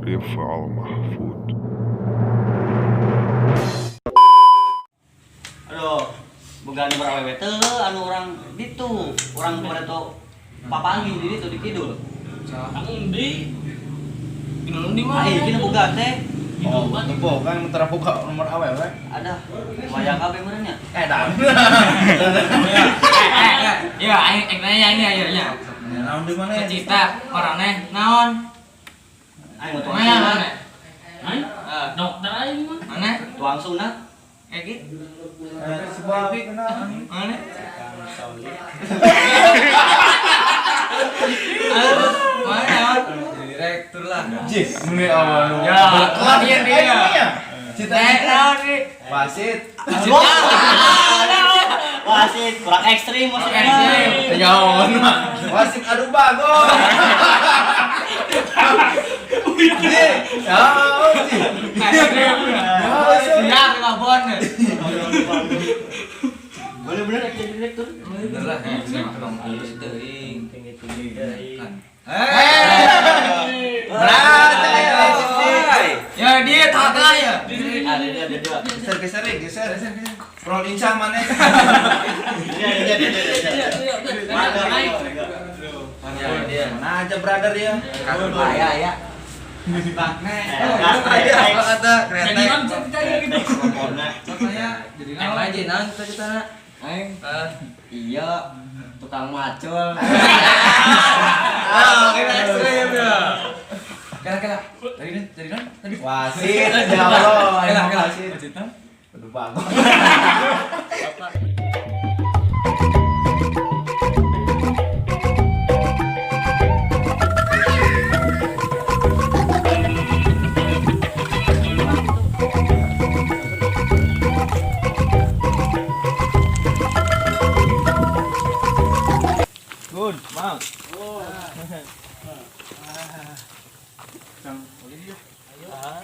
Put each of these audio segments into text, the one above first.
Rival Mahfud. Aduh, boga nomor awewe teu anu urang ditu, urang kemarin tuh papanggih di ditu di kidul. Kang Undi. Gini Undi mah. Ah, iya gini boga teh. Oh, boga yang tera boga nomor awewe. Ada wayang kabeh meureun nya. Eh, dah. Ya, aing aing nanya ini akhirnya. Naon di mana ya? Cita maraneh naon? Aing mau tuang Mana sunat. mana? Aing? Dokter aing mah. Mana? Tuang sunat. Kayak gitu. Sebuah Mana? Mana? Direktur lah. Jis, ini awal. Ya, Berkelas iya dia. Cita Naon nih? wasit. Wasit kurang ekstrim maksudnya. Ekstrim. Ya mah. Wasit adu bagong. Ji, ya, Ji. Ekstrim. Ya, babon. Boleh bener jadi direktur. Bener lah. Tong halus teuing. Eh. Berat, Ya dia tengah ya. Ada dia ada dua. Geser, geser, geser, geser. Roll insang mana? Iya iya iya iya. Mana? Ya dia. Mana aja brother ya? Ya ya. Kata Jadi kretek. kan cerita gitu. Jadi naon aja naon cita-citana? Aing. Iya, tukang macul. Ah, kita ekstrim ya. Kela kela. Tadi kan, tadi kan, tadi. Wasit, ya Allah. Kela kela. Wasit. Aduh bagong. Gun, mang.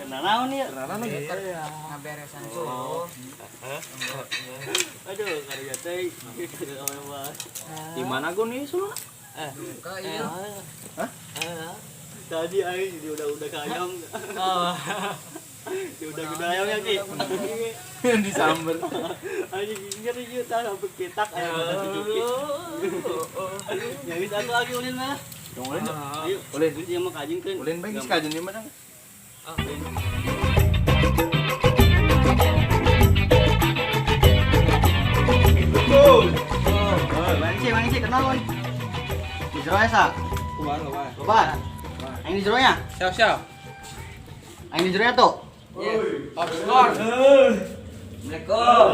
Kenal naon ya? Ngaberesan suruh. Aduh, karya teh. Di mana gue nih semua? Ka iya. Tadi aing di udah-udah kayang. Di udah-udah ayam ya Ki. Disamber. Anjing ngeri ieu tah sampai petak aya mata tujuh. Ya geus atuh lagi ulin mah. Dong ulin. Ayo, Ulin. Geus ieu mah kajingkeun. Ulin bae geus kajeun ieu mah dang. Mana sih kenal woi. Di jero esa. Kumaha kumaha. Loba. Aing di jero nya. Siap siap. Aing di jero nya tuh. Top skor. Assalamualaikum.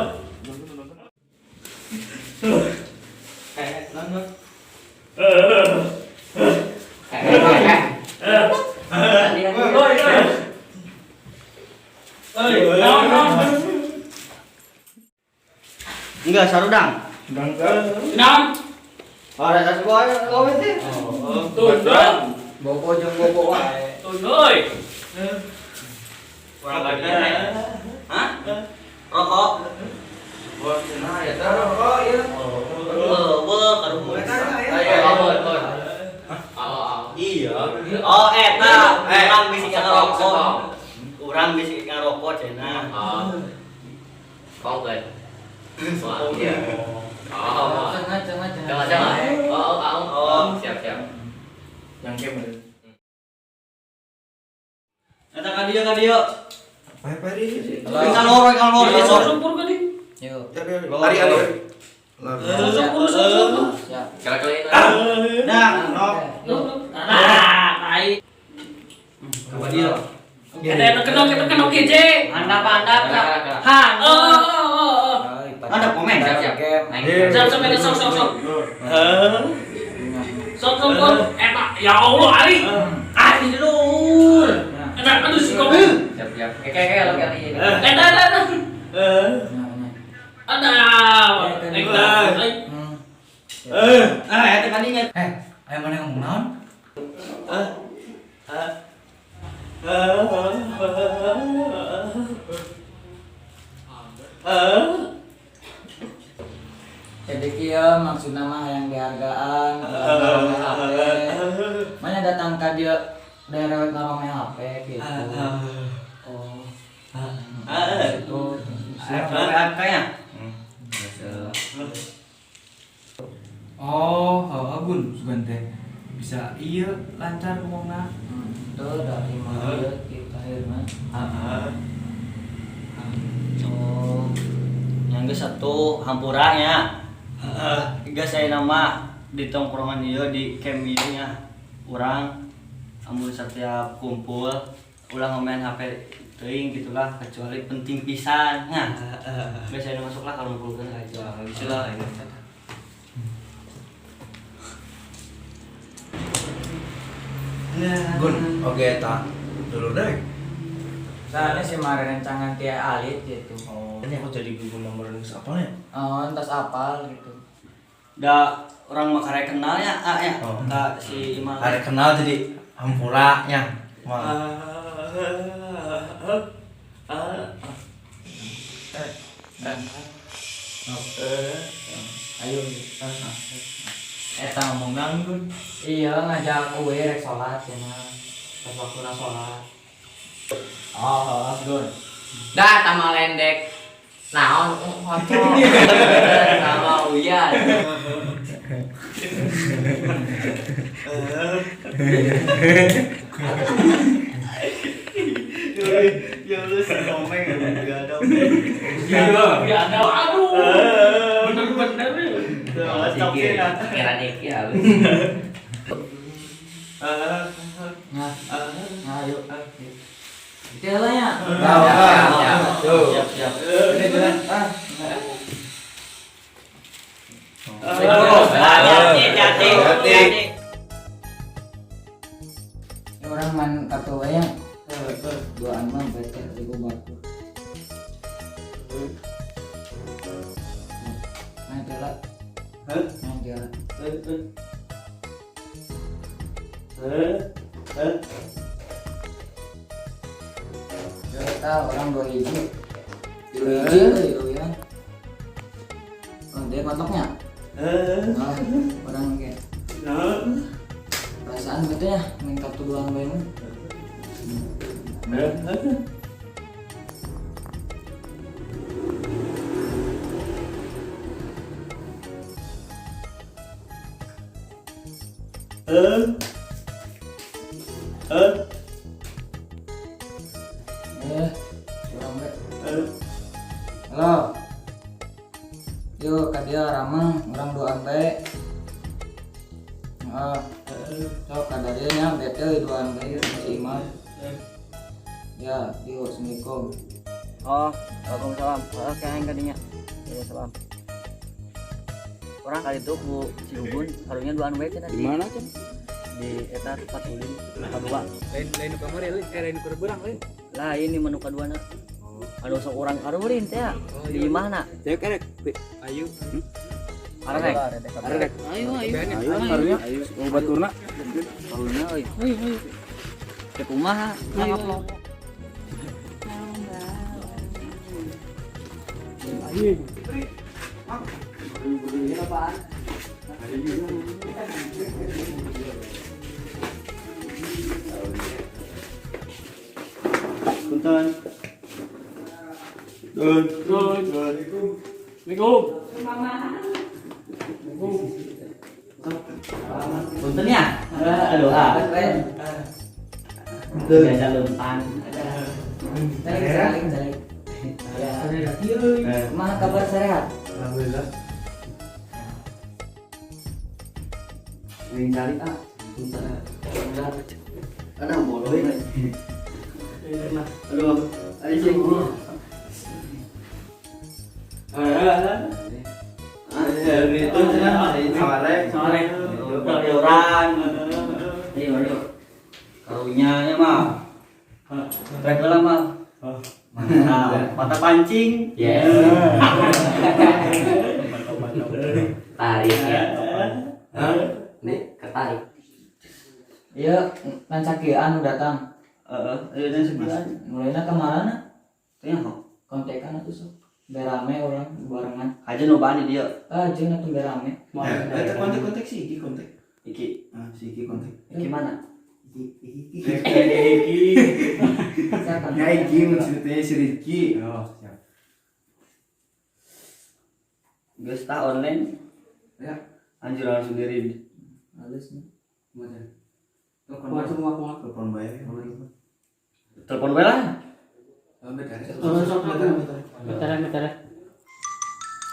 Eh, nonton. Oi, naon naon. Enggak, sarudang. Naon? Oh, ada sebuah gawe teh. Tunduk. Bobo jeung bobo wae. Tunduk. Kurang lagi. Hah? Rokok. Nah, ya teh rokok ieu. Eueuh, karuhun. Ayo, bon, bon. Iya. Oh, eta urang bisi ngarokok. Urang bisi ngarokok cenah. Kau kan? Wah, iya. Oh, Jangan, jangan, jangan jangan. Oh, oh, oh. Siap siap. Yang game. Eta ka dieu ka dieu. Pari-pari. Ka loro ka loro. Iya, sok pur kan Yuk. Lari lari. Sok pur sok sok. Siap. Kira kira ini. Nah, no. Ah, tai. Ka dieu. Eta kena kita kena kece. Handap handap. Ha, oh oh oh. Ada komen. Siap siap. Siap siap ini sok sok sok. Sok sok sok. Eta ya Allah Ali. Ah, di luhur. Eta aduh si kopi. Siap siap. Kayak kayak lo kali ini. Eta eta eta. Ada. Eta. Ah, eta kan inget. Eh, ayo mana ngomong naon? Jadi kieu maksudna mah hayang dihargaan, hayang hate. Mana datang ka dieu Udah rewet ngarome HP gitu. Oh. Itu HP-nya. Oh, heeh Gun, sugan teh bisa iya lancar ngomongna. Itu dari mana kita akhirnya. Oh. Yang geus satu hampura nya. Geus aya nama di tongkrongan ieu di camp ieu nya. Urang amun setiap kumpul ulah ngomain HP teuing gitulah kecuali penting pisan nya. Geus aya masuk lah kalau ngumpulkeun aja. Bisa lah ini. Gun, oke ta. Dulu deh. Soalnya si mah rencangan ti alit gitu. Oh, ini aku jadi Google nomor geus apal ya? Oh, entas apal gitu. Da orang mah karek kenal ya, ah ya. Oh. Ka si Imal. Karek kenal jadi hampura nya. Mah. Ayo. Eta ngomong nang Gun. Iya, ngajak uwe rek sholat cenah. Pas waktuna sholat. Oh, heeh Gun. Dah tama lendek. Naon hocok. Sama Uyan. Ya lu si ngomeng enggak ada. Ya ada. Aduh. Bener-bener. Kira diki halus. Nah, nah ayo. Itu lah ya. Siap, siap. Ini jalan. Ah. Hati, hati, hati. Orang main kartu wae yang duaan mah baca ribu batu. Nah, jalan. Nah, jalan. Kita orang dua hiji. Dua hiji euy ya. Oh, dia kontoknya. Nah, orang kayak perasaan gitu ya main kartu duaan bae mah. Orang bae. Halo. Yuk, ka dia rameng, urang duaan bae. Heeh. Sok kadarieu nya bete duaan bae si Iman. Ya, yuk, Assalamualaikum. Oh, waalaikumsalam. Oke, aing kadinya. Ya, salam. Orang kali itu ku si Gugun karunya duaan we cenah Di mana Cen? Di eta tempat ulin kadua. Lain lain nu kamari lain, lain nu berang lain. Lah ini menu kaduana. Anu sok urang karurin teh. Di mana? Ayo kerek. Ayo. Arek. Arek. Ayo ayo. Ayo karunya. Mau baturna. Karunya euy. Ayo ayo. Cek kumaha? Ayo. Punten. Dun. Assalamualaikum. Punten ya? Aduh ah. Biasa lempang. Saling saling. Ya. Kumaha kabar sehat? Alhamdulillah. Ini cari ah. Punten. Ada bodoh ini. Aduh, ayo sih. Itu cenah sore. Sore. Orang. Ayo, ayo. Karunya nya mah. Trek lah mah. Mantap. Mata pancing. Yes. Tarik ya. Nih, ketarik. Iya, lancakian datang. Heeh, ayo dan sebulan. Mulainya kemana? Teh kok. Kontekan atuh sok. Berame orang barengan. Aja nobaan di dia. Ah, jeung atuh berame. Eta kontak-kontak si Iki kontak. Iki. Ah, si Iki kontak. Iki mana? Iki. Ya iki maksudnya si Riki. Oh, siap. Geus tah online. Ya. Anjir langsung sendiri. Halus nih. Telepon semua aku Telepon bae. Telepon bae lah. Bentar, bentar.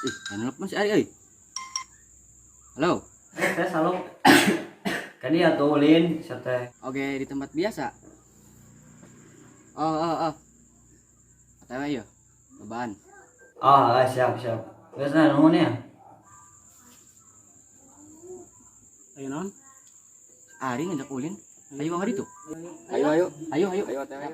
Ih, nelpon si Ari euy. Halo. Tes halo. Kan dia tuh ulin sate. Oke, di tempat biasa. Oh. OTW ya. Beban. Ah, siap siap. Geus nah nuhun ya. Ayo non. Ari ngajak ulin. Ayo bang itu. Ayo ayo. Ayo ayo. Ayo OTW.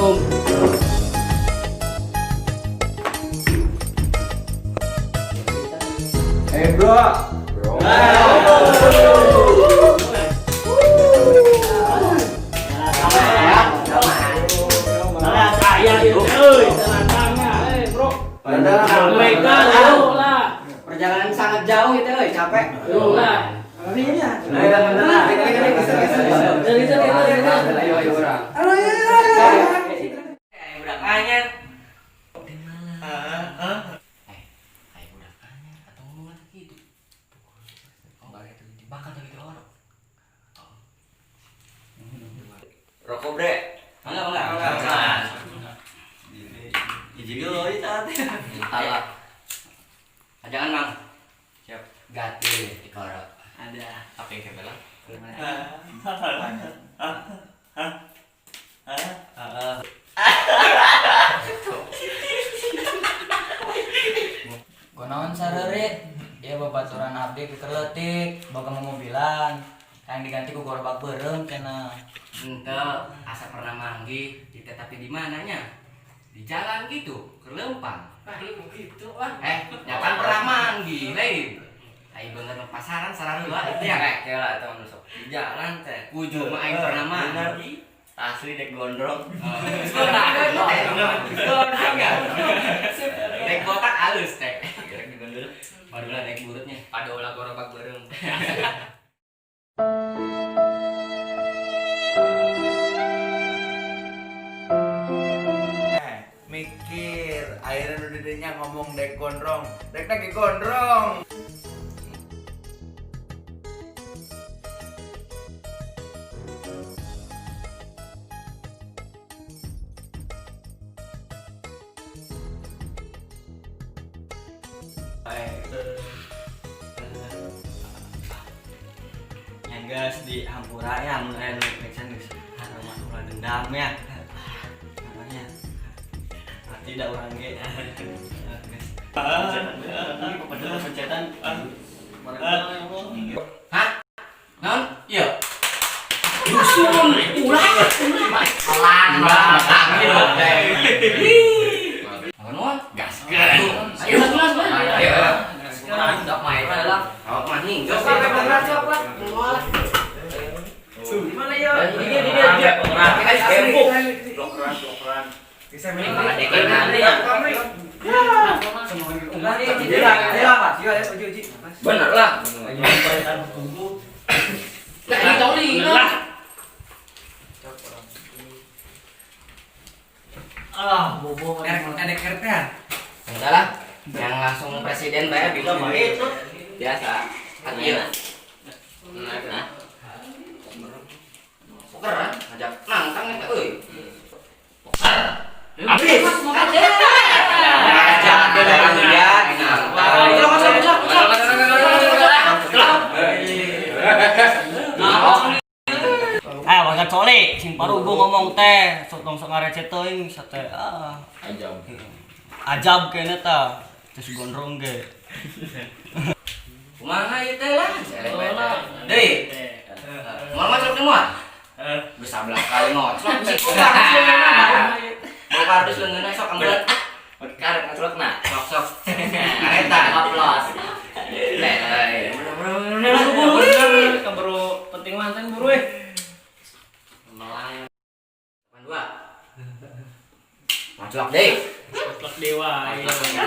Assalamualaikum. Eh, bro. Perjalanan sangat jauh itu euy, capek. Ayo ayo orang. Budak anyar. Eh, budak anyar atau ngomong gitu. Oh, enggak itu dibakar gitu orang. Rokok bre. Enggak, enggak, enggak. Izin dulu itu. Alah. Jangan, Mang. Siap. Gatil di korok. Ada. Apa yang kayak bilang? Kunaon sarere? Ya babaturan abdi keur leutik, boga mobilan. Yang diganti ku gerobak beureum cenah. Ente asa pernah manggih, ditetapi di mananya? Di jalan gitu, ke lempang. Gitu ah. Ya kan pernah manggih, lain. Aing bener ke pasaran sararua itu ya kayak lah teman sok. Di jalan teh, ujung mah aing pernah manggih. Asli dek gondrong. Gondrong ya. Dek botak halus teh. Dek gondrong. Barulah dek burutnya. Ada ulah gerobak bareng. Mikir, akhirnya udah dedenya ngomong dek gondrong, dek lagi gondrong. Yang gas di hampura ya, mun aya nu pingsan geus rumah ulah dendam ya. Namanya mati da urang ge. Geus. Pencetan. Hah? Non? Iya. Dusun, ulah. Pelan, pelan, gitu teh. Makan gaskeun. Ayo, mas, mas. Ayo. Sekarang udah main lah. Awak mah hingga. Gimana ya? Ini dia dia. Blokeran, blokeran. Bisa minum. Bener lah. Nah, ini tahu nih. Lah. Ah, bobo. Ada RT -an? Enggak lah. Yang langsung presiden bayar Bisa mah itu. Biasa. Iya. Nah. Poker ah, ngajak nangkang eta euy. Poker. Habis. Ngajak ke orang dia nangkang. Baru gua ngomong teh, sok tong sok ngareceh teuing sate ah. Ajab. Ajab kayaknya ta. Terus gondrong ge. Kumaha ieu teh lah? Deui. Moal ngoclok teh moal. Geus 11 kali ngoclok sih kurang. Bawa kardus leungeunna sok ambelet. Karet ngoclokna. Sok sok. Kareta ngoplos. Leh. Bener, keburu penting mantan buru eh. Melang. 2. Ngoclok deui. Ngoclok dewa.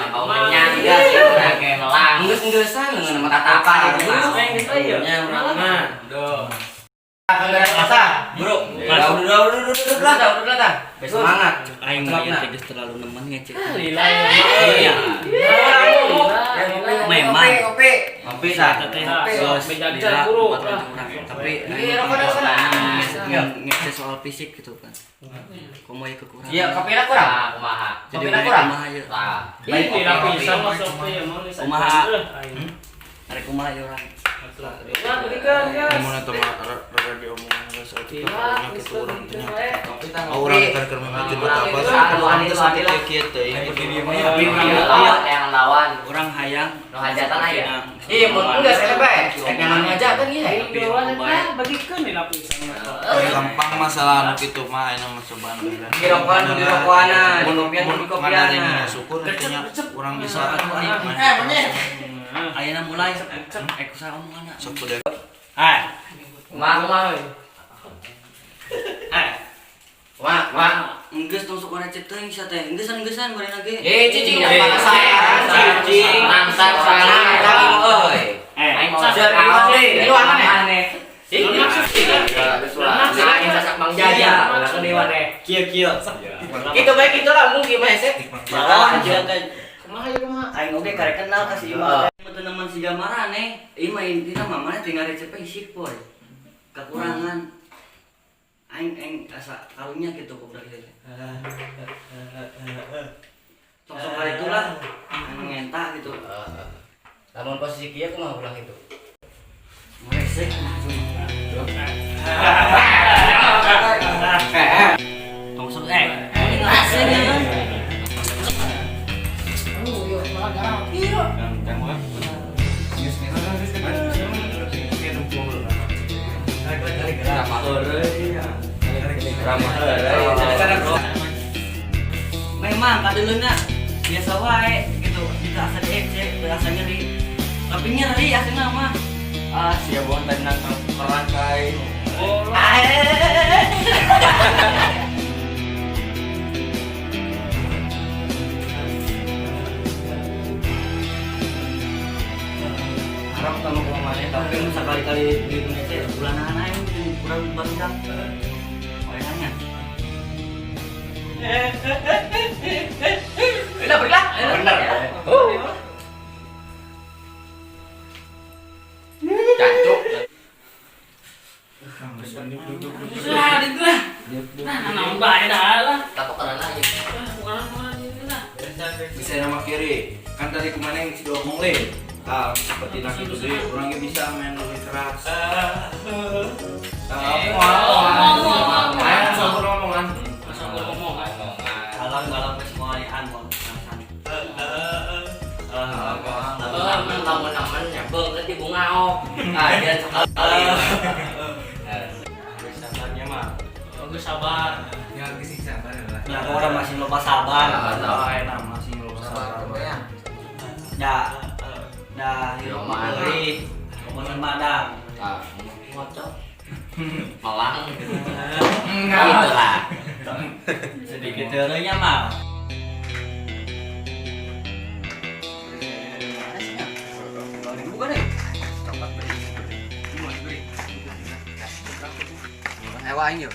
Mau menyang ya sih urang ge melang. Geus-geusan leungeunna mah tatapan. Nya urang mah. Duh. Bro, udah lah. Semangat. Aing mah ieu teh geus terlalu nemen ngecek. Lila. Iya. Memang. Ngopi tah. Teh geus lila tapi ngecek soal fisik gitu kan. Komo ieu kekurangan. Iya, kopina kurang. Kumaha? Kopina kurang. Kumaha ieu? Tah. Baik lila pisan masuk teh ya mun. Kumaha? Arek kumaha ieu urang? Ngomongna teh mah rada diomongan geus atuh karunya kitu urang teh nya. Urang teh keur mimiti betapa urang teh sakieu kieu teh. Yang lawan. Urang hayang nu hajatan aya. Ih, mun geus eleh bae. Rek nyaman hajatan ieu. Bagikeun lila pisan. Gampang masalah anu kitu mah ayeuna mah cobaan bae. Dirokoan nu dirokoana, dikopian nu dikopiana. Mun syukur nya urang bisa. Ayeuna mulai kusaha omonganna. Sok kuda. Ah. Kumaha kumaha. Wah, wah. Enggeus tong sok ngareceh teuing sia teh. Enggeus-engeusan barena ge. Eh, cicing panasan, cicing. Nantang nantang euy. Aing mau deui. Lu aneh. Ih, aing sasak Bang Jaja. Kieu-kieu. Kitu bae kitu lah mungkin mah hese. Salah sia teh. Kumaha ieu kumaha? Aing oge karek kenal ka si Ima. Teman si gamarane, ieu mah intina mah maneh teh ngareceh fisik poy. Kekurangan. Aing aing asa karunya gitu goblok ieu. Tong sok kali itulah aing ngenta gitu. Lamun posisi kieu kumaha ulah itu? Ngresek. Tong sok ngresek ya kan. Memang kadeuleuna biasa wae gitu, kita asa diecek, asa nyeri. Tapi nyeri aslinya mah. Ah, sia bohong tadi nang kerangkai. Harap kamu kemana tapi nu sakali-kali di Indonesia bulanan aing kurang barudak. Oyangannya. Udah berilah. Bener. Cancuk. Lah, itu lah. Nah, naon bae dah lah. Tapok karena aja. Bisa nama kiri. Kan tadi kemana yang bisa diomong le. Tah, seperti nak itu deh, orangnya bisa main lebih keras. Omongan. Galang-galang ke semua alihan mau. Lamun-lamun nyebel berarti bunga ok. Ah, dia sekali. Sabarnya mah. Bagus sabar. Ya geus sabar lah. Ya orang masih lupa sabar. Enak masih lupa sabar. Ya. Dah hirup deui. Omongan madang. Ah, ngocok. Melang. Gitu lah. Sedikit teorinya mah. Bukan deh. Ewa aing yuk.